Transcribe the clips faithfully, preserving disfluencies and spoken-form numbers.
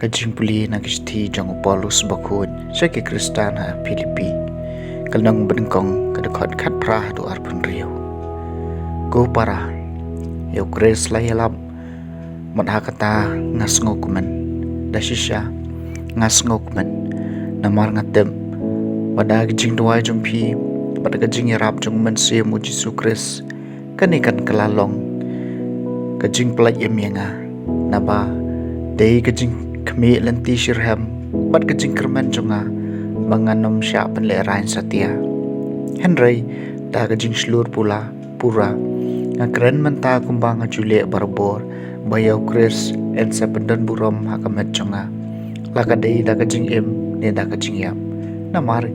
Ka jingpule na ka shithi jong u Paulus bakhuid sha ki Khristan ha Philippi, ka lynnong banyngkong, ka dkhot khatphra haduh arphew hynriew. Ko para, ïa u Khrist la ïalap, bad ha kata nga sngewkmen. Da shisha nga sngewkmen, namar nga tip ba da ka jingduwai jong phi bad ka jingïarap jong u Mynsiem u Jisu Khrist, kane kan kylla long ka jingpyllait im ïa nga. Naba dei ka jingkhmih lynti shitrhem bad ka jingkyrmen jong nga ba ngan ym shah pynlehraiñ satia. Hynrei da ka jingshlur pula pura, nga kren mynta kumba nga ju leh barabor, ba ïa u Khrist yn sa pyndonburom ha ka met jong nga, la ka dei da ka jingim ne da ka jingïap. Namar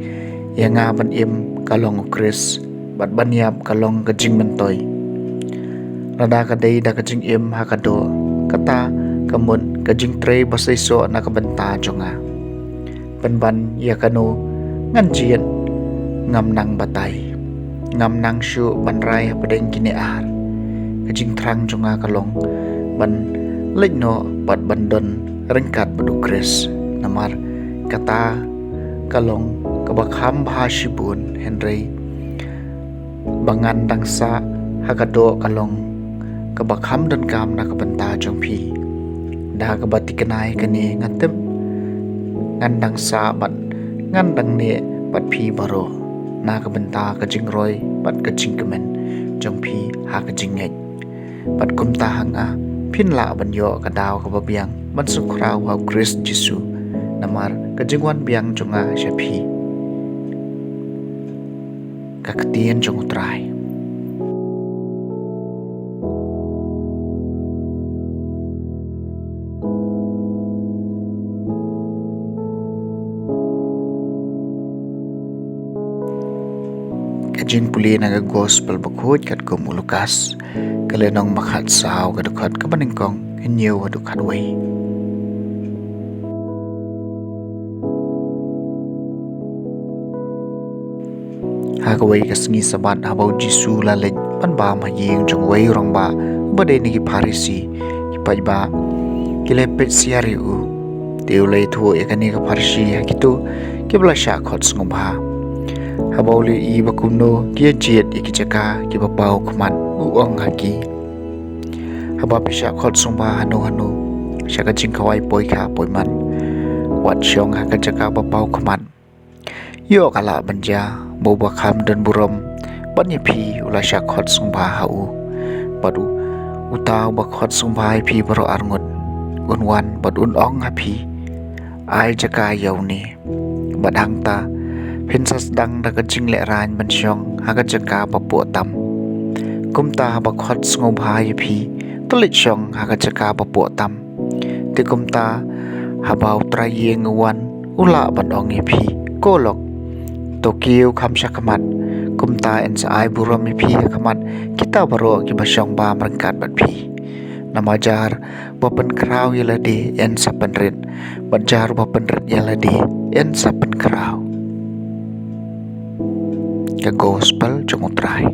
ïa nga ban im ka long u Khrist, bad ban ïap ka long ka jingmyntoi. Lada ka dei da ka jingim ha ka doh, kata ka mut ka jingtrei baseisoh na ka bynta jong nga. Pynban ïa kano ngan jied, ngam nang batai, ngam nang shuh ban rai hapdeng kine ar. Ka jingthrang jong nga ka long ban leit noh bad ban don ryngkat bad u Khrist. Namar kata ka long kaba kham bha shibun, hynrei ba ngan dang sah ha ka doh ka long kaba kham donkam na ka bynta jong phi. Da kaba thikna ïa kane nga tip ngan dang sah bad ngan dang neh bad phi baroh, na ka bynta ka jingroi bad ka jingkmen jong phi ha ka jingngeit. Bad kumta ha nga phin lah ban ïoh ka daw kaba biang ban sngewkhraw ha u Khrist Jisu, namar ka jingwan biang jong nga sha phi. Ka ktien jong u Trai. Ka jingpule na ka Gospel bakhuid katkum u Lukas, ka lynnong ba khatsaw, ka dkhot kaba nyngkong, hynñiew haduh khatwei. Ha kawei ka sngi Sabbath, haba u Jisu u la leit ban bam ha ïing jong uwei u rangbah uba dei na ki Pharisi, ki paidbah ki la peit siar ïa u. Te u la ïathuh ïa kane ka pharshi ha kito kiba la shah khot sngewbha. Haba u la ïohi ba kumno ki ïa jied ïa ki jaka kiba paw khmat, u ong ha ki, "Haba phi shah khot sngewbha hano hano sha ka jingkhawai poikha poiman, wat shong ha ka jaka ba paw khmat. Ïoh ka lah ban jia ba uba kham don burom ban ïa phi u la shah khot sngewbha ha u. Bad u, uta uba khot sngewbha ïa phi baroh arngut, un wan bad un ong ha phi, 'Ai jaka ïa une.' Bad hangta phin sa sdang da ka jinglehraiñ ban shong ha ka jaka ba poh tam. Kumta haba khot sngewbha ïa phi, to leit shong ha ka jaka ba poh tam. Te kumta haba u trai ïing u wan, u lah ban ong ïa phi, 'Ko lok, to kiew kham sha khmat.' Kumta yn sa ai burom ïa phi ha khmat kita baroh kiba shong bam ryngkat bad phi. Namar jar ba pynkhraw ïa lade yn sa pynrit, bad jar ba pynrit ïa lade yn sa pynkhraw." Ka Gospel jong u Trai.